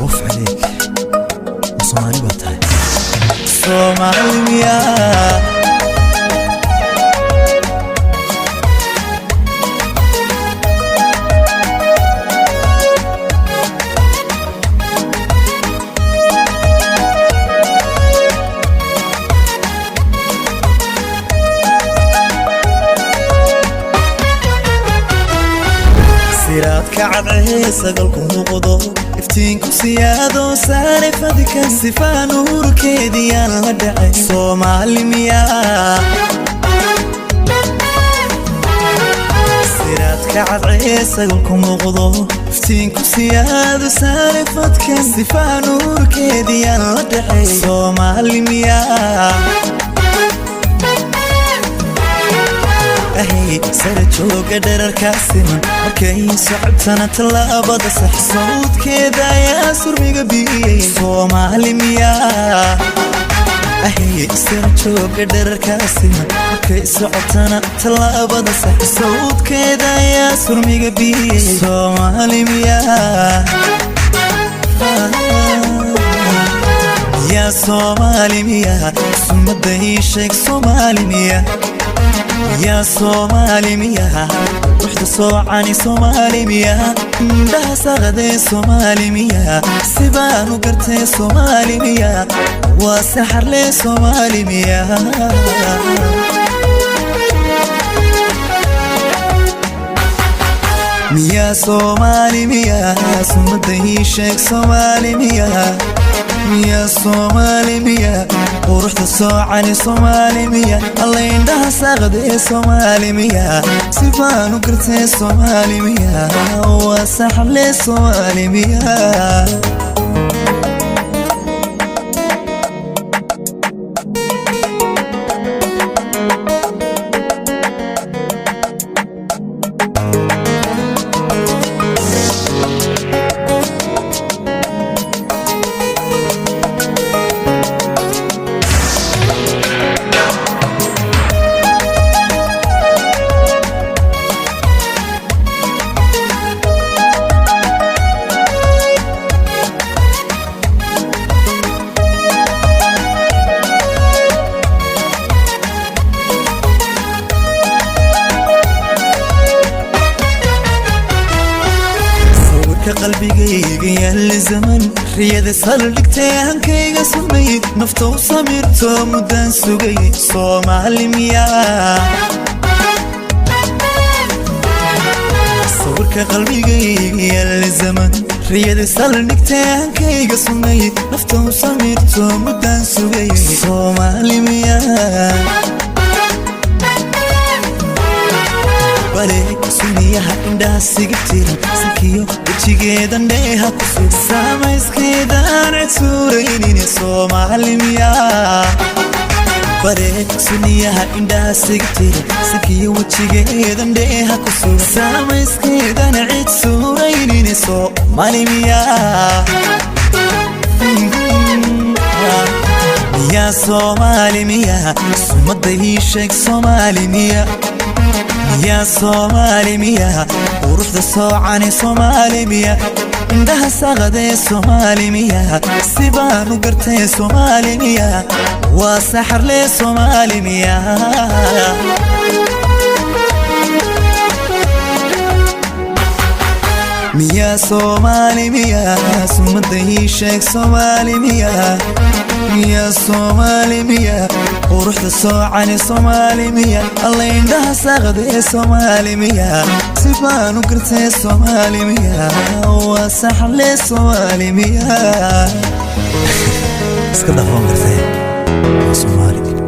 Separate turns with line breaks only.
Waf عليك, Soomaali baa tahay. Soomaali miyaa? Siraadka cadcee sagalku muuqdo, iftiinku siyaado saare fadka, sifaa nuurkeediyaan la dhacay. Soomaali miyaa? Siraadka cadcee sagalku muuqdo, iftiinku siyaado saare fadka, sifaa nuurkeediyaan la dhacay. Soomaali miyaa? Ahay, sara jooga dherarkaa siman, markay socotana tallaabada sax, sawdkeeda ayaa surmiga biyey. Soomaali miyaa? Ahay, sara jooga dherarkaa siman, markay socotana tallaabada sax, sawdkeeda ayaa surmiga biyey. Soomaali miyaa? Yaa Soomaali miyaa? Sumada ii sheeg, Soomaali miyaa? Yaa Soomaali miyaa? Ruuxda soocani Soomaali miyaa? Indhaha saqadee Soomaali miyaa? Sibaan u gartee Soomaali miyaa? Waa saxarlee Soomaali miyaa? Miyaa Soomaali miyaa? Sumada ii sheeg, Soomaali miyaa? Miyaa Soomaali miyaa? Quruxda soocani Soomaali miyaa? Alla, indhaha saaqadee Soomaali miyaa? Sifaan u gartee Soomaali miyaa? Waa saxle Soomaali miyaa? Sawirka qalbigayga yaalla zaman, riyada saldhigtay, hankayga sumay, nafta u samirto muddaan sugay. Soomaali miyaa? Sawirka qalbigayga yaalla zaman, riyada saldhigtay, hankayga sumay, nafta u samirto muddaan sugay. Soomaali miyaa? Bale suniyaha indhaha siga tiran, sankiyo wejigeedan dheeha ku sug, saamayskeedaan cid suuraynin. Soomaali miyaa? Bale suniyaha indhaha siga tiran, sankiyo wejigeedan dheeha ku sug, saamayskeedan cid suuraynin. Soomaali miyaa? Miyaa Soomaali miyaa? Sumada ii sheeg, Soomaali miyaa? Yaa Soomaali miyaa? Quruxda soocani Soomaali miyaa? Indhaha saqadee Soomaali miyaa? Sibaan u gartee Soomaali miyaa? Waa saxarlee Soomaali miyaa? Miyaa Soomaali miyaa? Sumada ii sheeg, Soomaali miyaa? Miyaa Soomaali miyaa? Quruxda soocani Soomaali miyaa? Alla, indhaha saqadee Soomaali miyaa? Sibaan u gartee Soomaali miyaa? Waa saxle Soomaali miyaa? Iska dhafoon gartee, waa Soomaali.